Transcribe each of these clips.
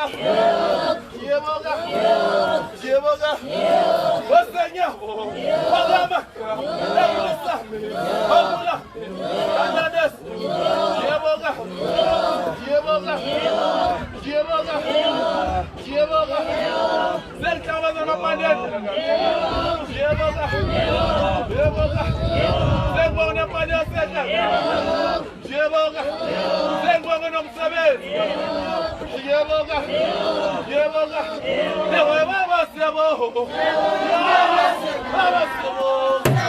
Yeboka. Yeboka. Yeboka. Osenyawo. Phakama. Ekusami. Phakula. Kanades. Yeboka. Yeboka. Yeboka. Yeboka. Selihlabana namandela. Yeboka. Yeboka. Sengibona manje sehla. Yeboka. Sengibonga nomsebenzi. Yeboka. Yeboka. Yebo baba siyabonga. Baba siyabonga.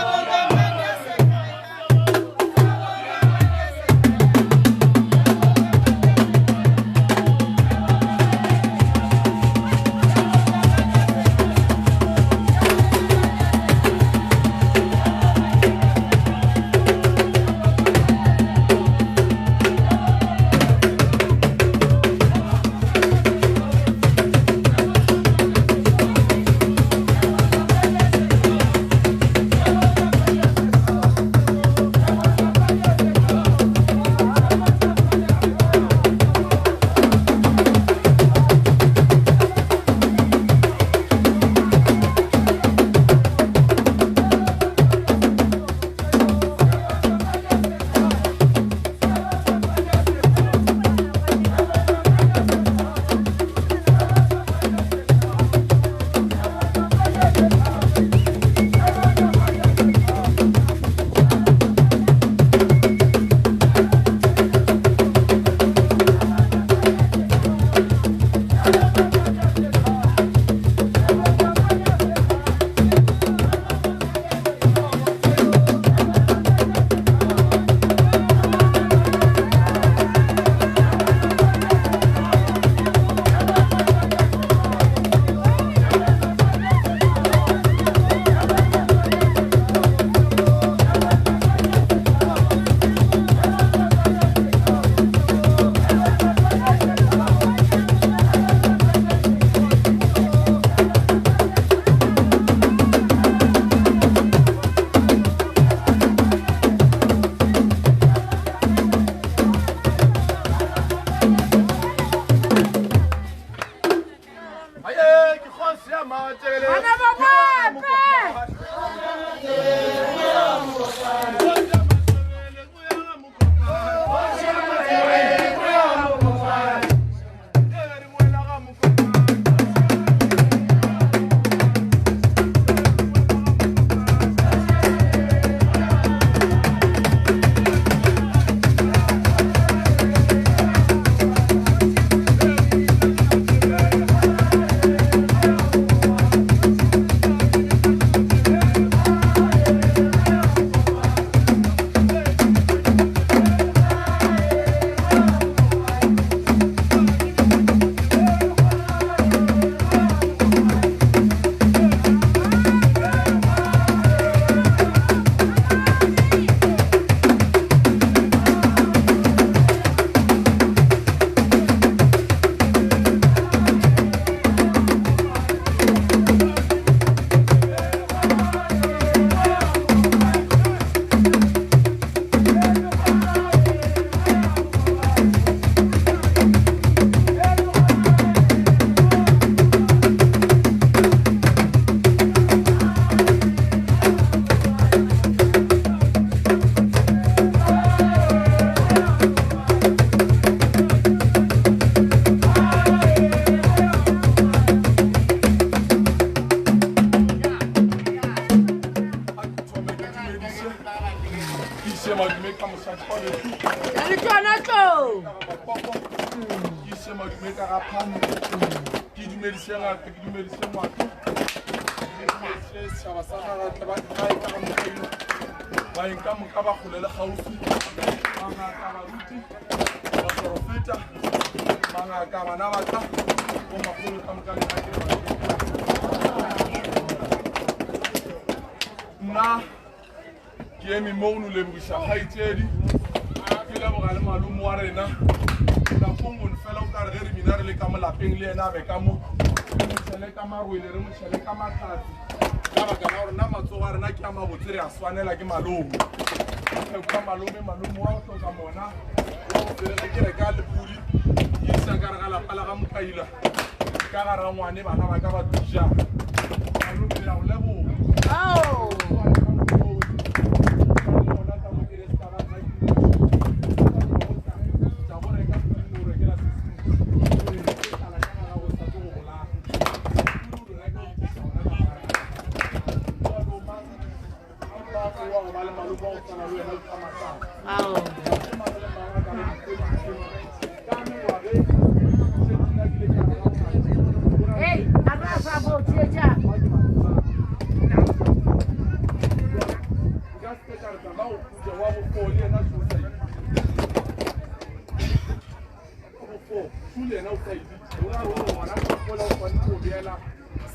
Aye, ke kgosi ya Matebele. Bana ba Mwape! Ke iše madume ka mosadi wa lehu. Le tsona tlo. Ke iše madume ka ga phane. Ke dumedise ngaka, ke dumedise ngwato. Ke dumedise setšhaba sa gagatle ba gae ka ga mokaino. Baeng ka moka ba kgole le kgauswi. Bangaka, baruti, baporofeta, bangaka, bana ba ka, bomakgolo ka moka le nna ke le ba. Nna ke eme mo go no lebogiša kgaetšedi ke leboga le malome wa rena nakong one fela o ka re ge re bina re le ka molapeng le yena a be ka mo re motšhele ka marwele re motšhele ka mahlatse ka baka la gore na matsogo a rena ke a mabotse re a swanela ke malome. pheko malome, malome wa go hloka mona wa go felege ke reka lepudi ke isa ka re ga lapa la ga Mokaila ka gara ngwane bana ba ka ba tuja. Malome re a go leboga. Hey, a ba fa bo tšetša.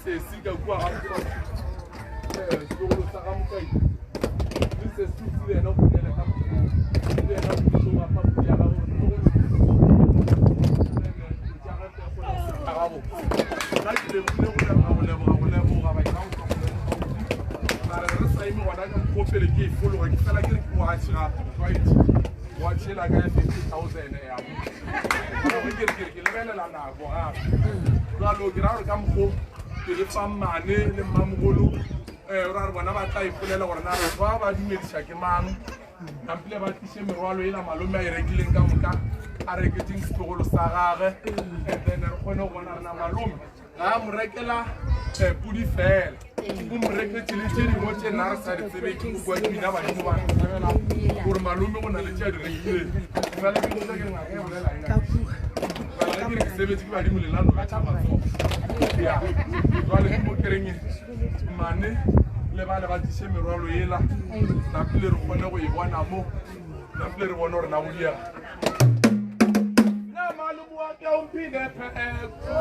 Sesi ka kua ga setlogolo sa ga Mokai le sesi o tsile yena o pulele ka le yena o tlo ba fa ya gago gago. Nna ke lebogile go leboga go leboga go leboga ba ina go mare re sa eme gona ka mokgwa pele ke e fologa ke fela ke re ke watch gape right watch ela ka ya 50,000 ya gore ke re ke re ke lebelela nako gape jalo ke ra gore ka mokgwa ke le fa mmane le mmamogolo um ra re bona ba tla ipolela gore na batho ba ba dumediša ke mang nampile ba tliše merwalo ela malome a e rekileng ka moka a reketseng setlogolo sa gage, and then re kgone go bona rena malome ga a mo rekela pudi fela, o mo reketse le tše dingwe tše nna re sa di tsebe. Ke go kwa ke bina badimo ba tsebela gore malome go na le tše a di rekileng. Jale ke botsa ke re ngaka e bolela eng? Jale ge ke re ke sebetse ke badimo lena no betha matsogo ya. Jale ke mo kereng mane le bale ba tliše merwalo ela napile re kgone go e bona mo napile re bone gore na go diega na malome wa ka o mphile pheko.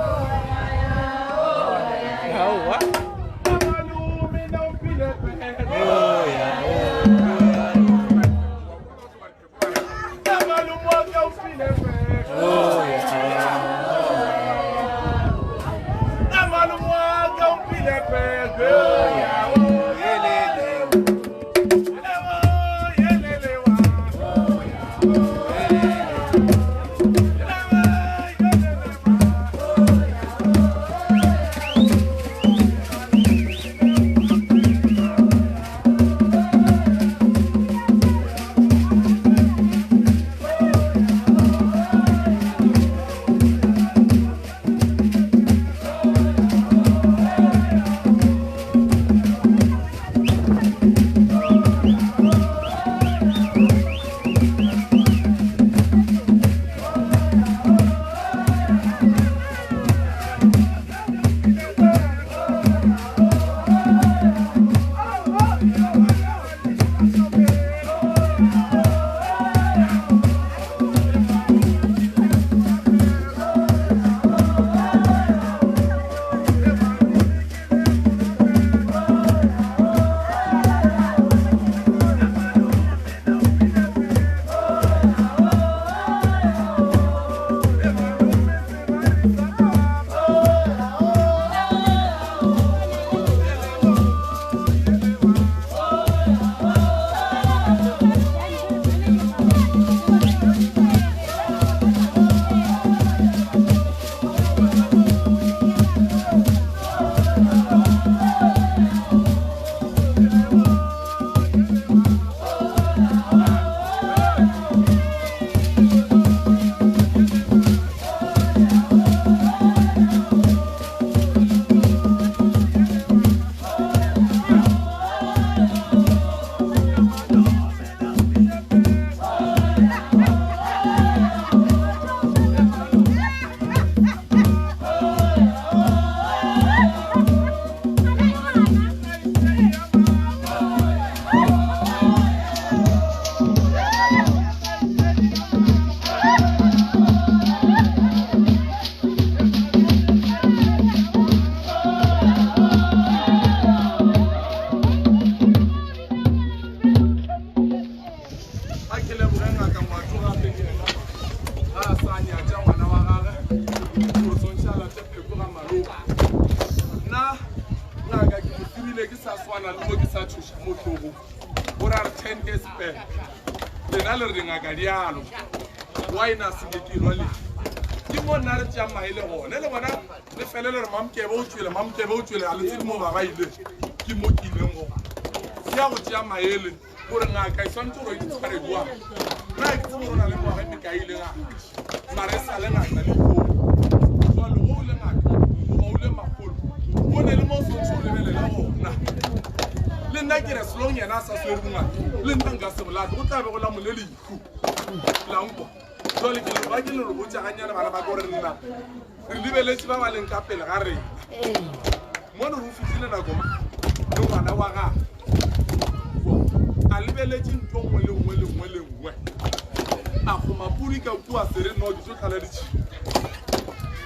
Aowa. Na malome na o mphile pheko. Na malome wa ka o mphile pheko. Na malome wa ka o mphile pheko. A ke leboge ngaka Ngwato gape ke yena ga a sa nyatša ngwana wa gage gore swantšhe a late pheko ga malome. Nna ngaka ke mo tsebile ke sa swana le mo ke sa tšhoša mo hlogong. O ra re 10 years back. Lena le re dingaka di alo. Why na se ke ke lwa le? Ke mo nna re tšea maele gone. Le bona le fele le re mamkebe o tšwele, mamkebe o tšwele, a le tsebe mo ba ba ile. Ke mo ke ileng gona. Ke ya go tšea maele gore ngaka e swanetše gore e di tshware jwang. Nna ke tsebe gore o na le ngwaga e mekae ile ngaka. Mara e sa le ngaka le lehono. Jwale ge o le ngaka goba o le makgolo, o ne le mo o swanetše o lebelela gona. Le nna ke re selong yena a sa swere bongaka, le nna nka se bolate, go tla be go lamole lehu la nkwa. Jwale ke le ba ke le re botša gannyane bana ba ka gore nna re lebeletše ba ba leng ka pele ga rena. Mono re o fihlile nako le ngwana wa gagwe a lebeletše ntho nngwe le nngwe le nngwe le nngwe a kgoma pudi ka kua se re no ke tlo tlala ditšhila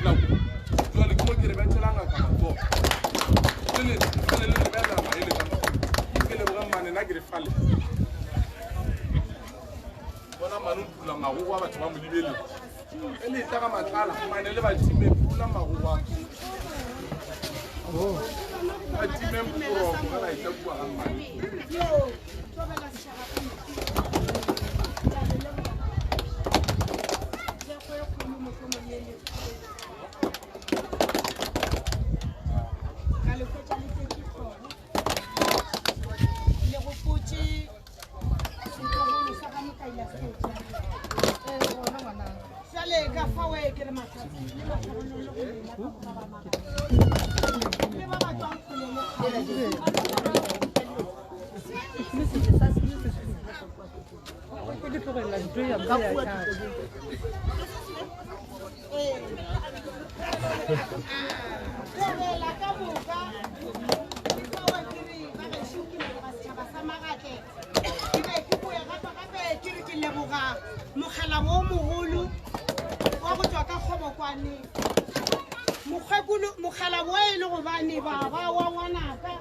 nako jwale ke mo ke re betšhela ngaka matsogo le le le le lebelela maele ka mo ke leboge mmane nna ke re fale bona mane o pula magogo a batho ba mo lebeletse e le etla ka matlala mane le batime pula magogo a batime boroko ga ba etla kua ga mmane. Ka le hwetša le tletše kgoro le gopotše setlogolo sa ga Mokaila Setša. Jwale ka fao e ke re mahlatse le mahlogonolo go lena ka moka ba magae le ba ba tswang kgole le kgauswi. Thobela ka moka ke fao ke re ba gešo ke leboga setšhaba sa Magatle. Ke be ke boe gape gape ke re ke leboga mogala wo mogolo wa go tšwa ka Kgobokwane. Mokgekolo mogala wo e le gobane baba wa ngwanaka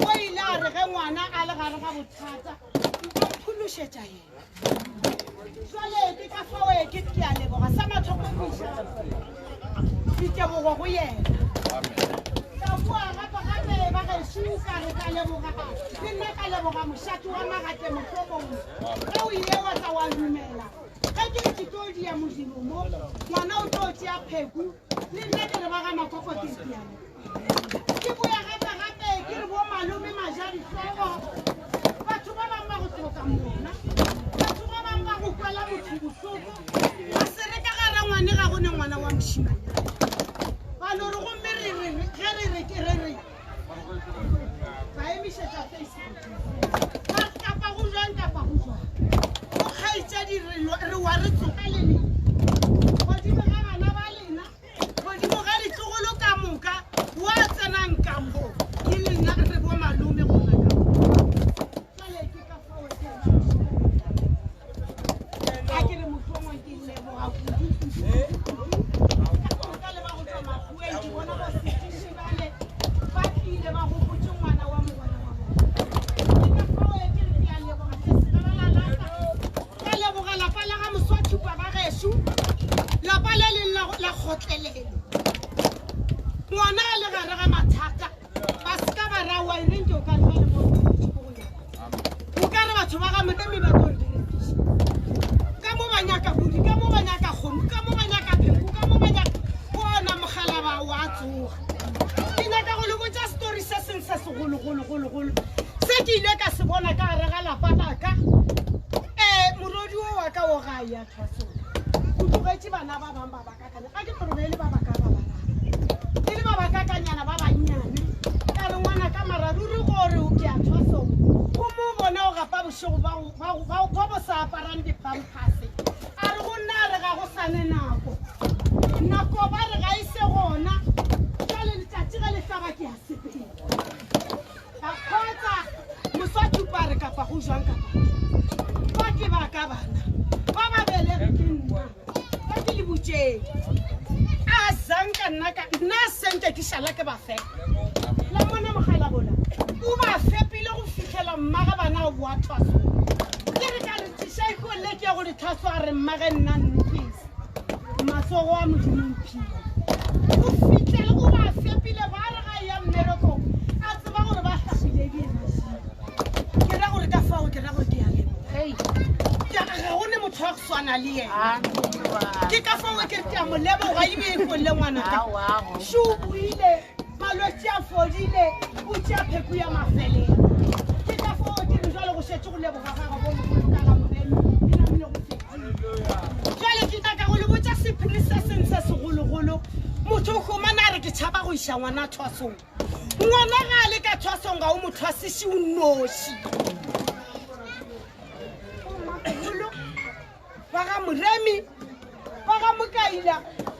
o ile a re ge ngwana a le gare ga bothata nka phološetša yena. Jwale ke ka fao e ke ke a leboga sa mathomo ke iša ditebogo go yena. Ka boa gape gape ba gešo ka re ka leboga le nna ka leboga mošate wa Magatle mohlomongwe ge o ile wa tla wa dumela ge ke re ke tlo dia modiro mo ngwana o tlo tšea pheku le nna ke re ba ga Makoko ke ke a leboga. Ke boya gape gape ke re bo malome majadihlogo batho ba bangwe ba go hloka mona batho ba bangwe ba go kwela motho bohloko ba se re ka gara ngwane ga go ne ngwana wa mošimanyana ba no re gomme re re ge re re ke re re ba emišetša Facebook ba kapa go jwang kapa go jwang go kgaetšedi re wa re tsoga le lena godimo ga bana ba lena Godimo ga ditlogolo ka moka wa tsenang ka mo ke lena re bo malome gona ka mo. Jwale ke ka fao ke a ke re mohlomong ke leboga kudu kudu kudu ka moka le ba go tšwa makgoweng ke bona ba setiši bale ba tlile ba gopotše ngwana wa mogwera wa bona. Ke ka fao ke re ke a leboga hle segala laka. Ka leboga lapa la ga Moswathupa ba gešo, lapa le leng la, la kgotlelelo. Ngwana a le gare ga mathata, ba se ka ba ra wa e reng ke o ka re jwale mo ke go nyaka. O ka re batho ba ga Moremi ba tlo re berekiša. Ka mo ba nyaka pudi, ka mo ba nyaka kgomo, ka mo ba nyaka pheko, ka mo ba nyaka bona mogalaba wa tsoga. Ke nyaka go le botša story se seng se segologologologolo se ke ile ka se bona ka gare ga lapa la ka. Um morodi wo wa ka wo ga a ya thwasong, o tlogetše bana ba bang ba bakakanyana. Ga ke no re be e le ba baka ba bararo, e le ba bakakanyana ba bannyane. Ka re ngwana ka mara ruri gore ke ya thwasong, gomme o bona o gapa bošego ba bo sa aparang dipampase. A re go nna a re ga go sane nako, nako ba re ga e se gona. Jale letšatši ge le hlaba ke ya sepela. Ba kgotsa moswathupa a re kapa go jwang kapa go jwang. Ba ke ba ka bana ba ba belege ke nna ba ke le butšeng. A zanka nna ka nna sente ke šala ke ba fepa. La mona mogala bola o ba fepile go fihlela mmage bana o boa thwasong. Ke re ka re tliša ikole ke ya go di thwaso a re mmage nna ntlese. Matsogo a Modimo mphile. Go fihlela o ba fepile ba re ga ya mmerekong a tseba gore ba hlapile dierašing. Ke ra gore ka fao ke ra gore. Ke re ga go ne motho wa go swana le yena. Ke ka fao ke re ke a mo leboga ebe e folle ngwanaka. Šo o buile, malwetši a fodile, o tšea pheko ya mafelelo. Ke ka fao ke re jwale go šetše go leboga ga gabo mogolo ka ga Moremi e namile go fetile. Jwale ke nyaka go le botša sephiri se seng se segologolo. Motho o humana a re ke tšhaba go iša ngwana thwasong. Ngwana ga a le ka thwasong ga o mo thwasiše o nnoši. Bommakgolo ba ga Moremi ba ga Mokaila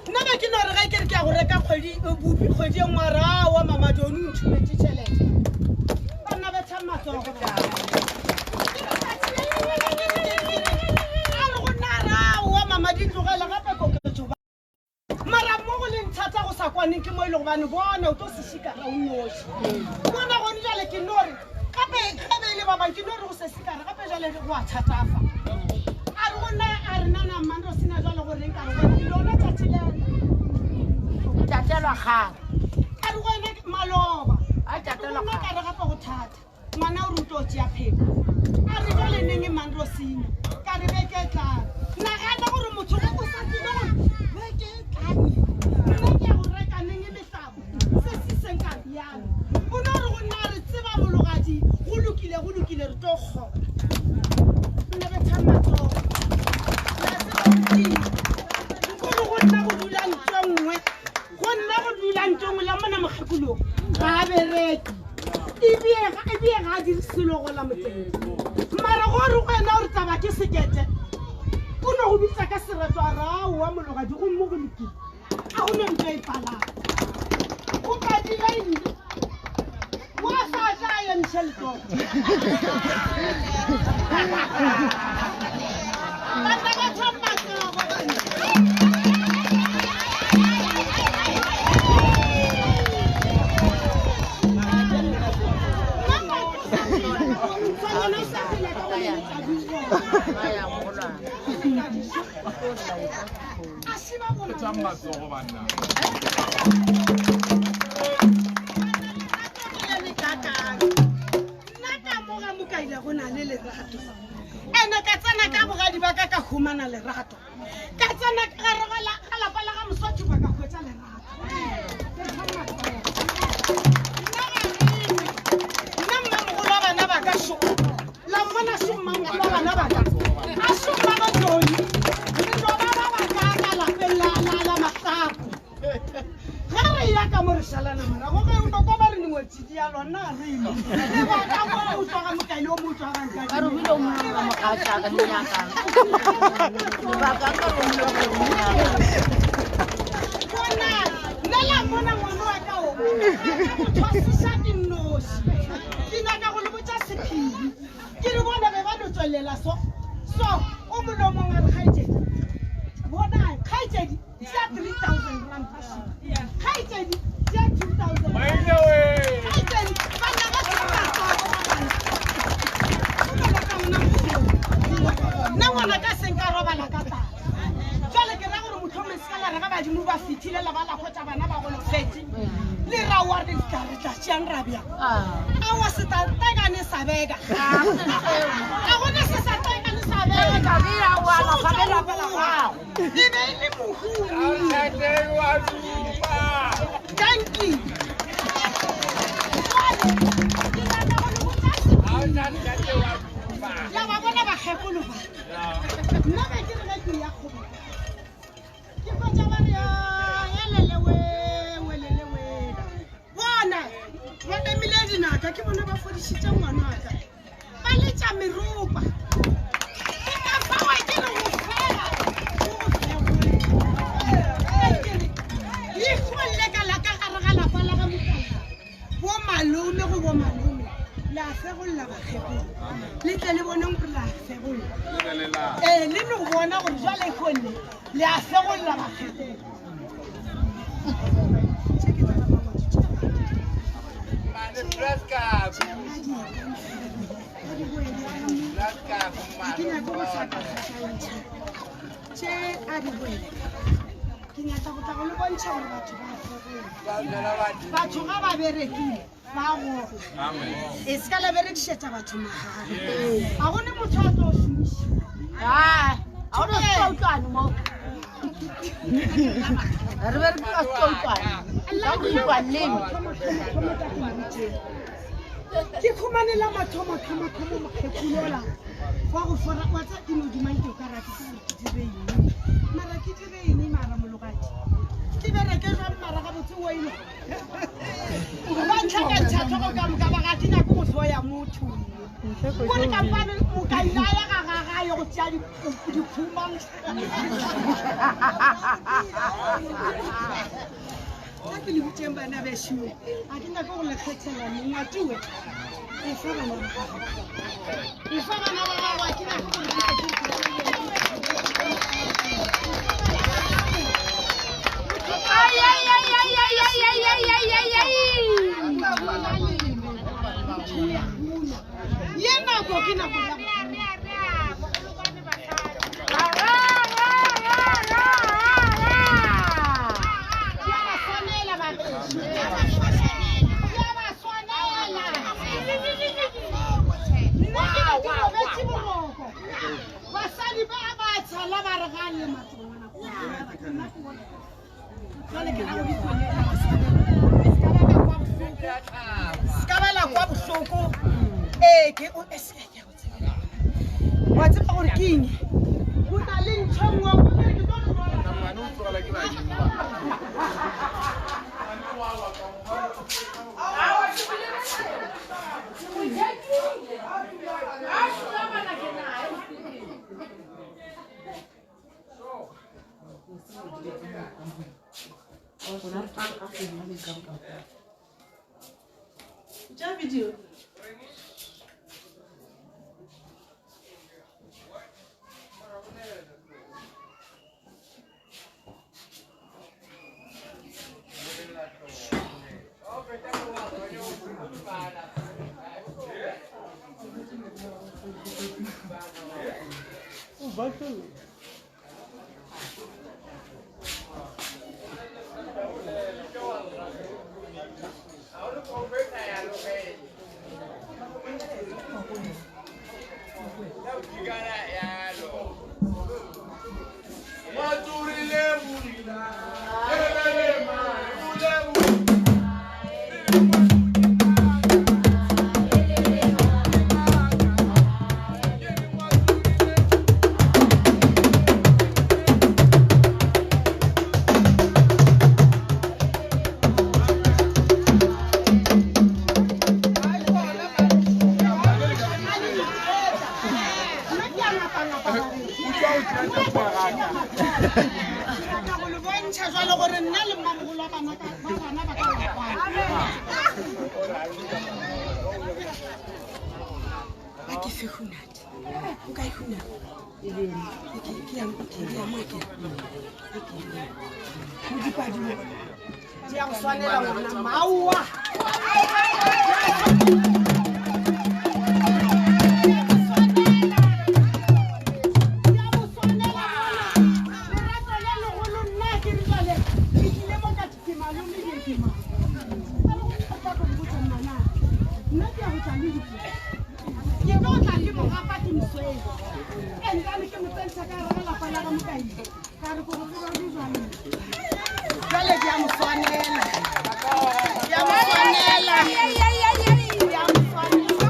nna be ke no re ge ke re ke ya go reka kgwedi bupi kgwedi e nngwe a re aowa mama Joni o nthumetše tšhelete. Banna bethang matsogo. A re go nna a re aowa mama di tlogele gape koketšo ba. Mara mo go leng thata go sa kwaneng ke mo e le gobane bona o tlo se šikara o noši. Bona gone jale ke no re gape ge be e le ba bang ke no re go se sikara gape jale go a thatafa. A re go nna a re nana mmando sena jale go reng ka re gone lona tšatši le Tatelwa kgale. A re go ena maloba. A tatelwa Nna ka re gape go thata. Ngwana o re o tlo tšea pheko. A re jale neng e mang ro senya? Ka re beke e tlang. Nagana gore motho ge o sa tsebe gore beke e tlang e, nna ke ya go reka neng e mehlabo, se se seng ka bjalo. O no re go nna re tseba mologadi, go lokile, go lokile, re tlo kgona. Nna bethang matsogo. La tseba gore ke eng? Nkore go nna go dula ntho e nngwe, go nna go dula ntho e nngwe la mona mokgekolo ga a bereke. Ebile ga a dire selo gola moteng. Mara go re go wena gore taba ke sekete, o no go bitsa ka sereto a re aowa mologadi gomme go lokile. A go ne ntho e palang. Go padile eng? Wa sa ja a emiše letsogo. Banna ba thang matsogo banna. Bethang matsogo banna. Nna ka mo ga Mokaila go na le lerato. Ene ka tsena ka bogadi ba ka ka humana lerato. Ka tsena ka gare ga lapa la ga Mosotho ba ka hwetša lerato. Nna mmamogolo wa bana ba ka šo. La mmona šo mmamogolo wa bana ba ka. A šo mmabatoni. Le tlo ba ba ba ka ka lapeng la la la mahlaku. Ge re ya ka mo re šalana morago ge o kwa ba re dingwetši di ya lona re ile. Lebaka mo o tswa ga Mokaile o mo tswa ga Nkaile. Ka re o ile o mo ga mogatša ka dinyaka. Lebaka ka re o ile go mo nyaka. Bona, nna la mmona ngwana wa ka o. Ka mo thwasiša ke nnoši. Ke nyaka go le botša sephiri. Ke re bona be ba no tswelela so. So, o molomong a re kgaetšedi. Bona, kgaetšedi. Tšea 3000 rand kgaetšedi tšea 2000 kgaetšedi banna ba nna ngwana ka seng ka robala ka tlala jale ke ra gore motlhomong se ka la re ga badimo ba fitlhile la ba la kgotsa bana ba golofetse le ra wa re tla re tla tšeang ra bjang awa se tatekane sa beka ga gona se sa tekane sa beka E be e le mohumi. Dankie. Jwale, ke nyaka go le botša sephiri. La ba bona bakgekolo ba. Nna be ke re ge ke ya kgobokano, ke hwetša ba re, Ah, elele we, welele we. Bona, ba emile dinaka, ke bona ba fodišitše ngwanaka. Ba letša meropa. Ke ka fao ke re go fela, go go fegolla. Ke re, Leholle ka la ka gare ga lapa la ga Mokala, bo malome go bo malome, le a fegolla bakgekolo. Le tle le boneng gore le a fegolla. Ee, le no bona gore jwale leholle le a fegolla bakgekolo. Ke nyaka go hlakahlakantšha tše a di boele. Ke nyaka go tla go le bontšha gore batho ba fegola. Batho ga ba berekile ba gola. E se ka la berekišetša batho mahala. Ga go ne motho a tlo šomiša. Ga ona setoutlwane mo. Re be re ka setoutlwane. Ka go ikwa leme. Ke khumane la mathomo thomo thomo mokgekolola wa go fora wa tsa ke no dumang ke ka ra ke gore ke dire eng mara ke dire eng mara mologadi ke bereke jwang mara gabotse o ile ba ntlhakantšha tlhogo ka moka ba ga ke nyake go hloya motho kore kampane o ka ilaya ga gagaye go tšea diphuma. Tla ke le botšeng bana bešo, ga ke nyake go le kgethela mongwatiwe. Efa bana ba gago, efa bana ba gago, ga ke nyake gore ke tle ke. Ai, ai, ai, ai, ai, ai, ai, ai, ai, ai, ai. Ye nako ke nako ya go. Di a ba swanela bagešo, di a ba swanela. Nna ke be ke robetše boroko, basadi ba ba tshala ba re ga le matsongwana. Jwale ke ra go dikone di a ba swanela. Se ka ba la kwa bohloko, se ka ba la kwa bohloko. Ee, ke o e se ke go tsebela. Wa tseba gore ke eng? Go na le ntho e nngwe go ke tlo re rwala. Ngwane o tlogela ke badimo. Tša video. Nna ke a ngapangapa bagešo. Nna ke Ke nyaka go le bontšha jwale gore nna le mmamogolo wa bana ba bana ba ka wa kwana. Ba ke fe hunadi. O kae hunadi? Ke ke ya ke ya mo ke. Modipadi mo. Di a go swanela ngwana maowa. Di a go swanela ngwana. Lerato le legolo nna ke re jwale ke tlile mo ka ke malome ke ke mang. A re go nna tla go botsa mmana. Nna ke ya go tla le dipo. Ke tlo tla ke mo gapa ke moswele. And then ke mo tsentsha ka gare ga lapa la ga Mokaile. Ka re ko go tseba di jwale. Jwale di a mo swanela. Di a mo swanela. Di a mo swanela.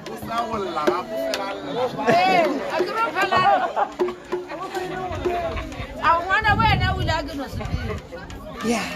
O sa go lla gape fela lla. Ee, a ke no phela. A ngwana wena o ile a ke no sepela. Yeah.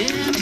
Mina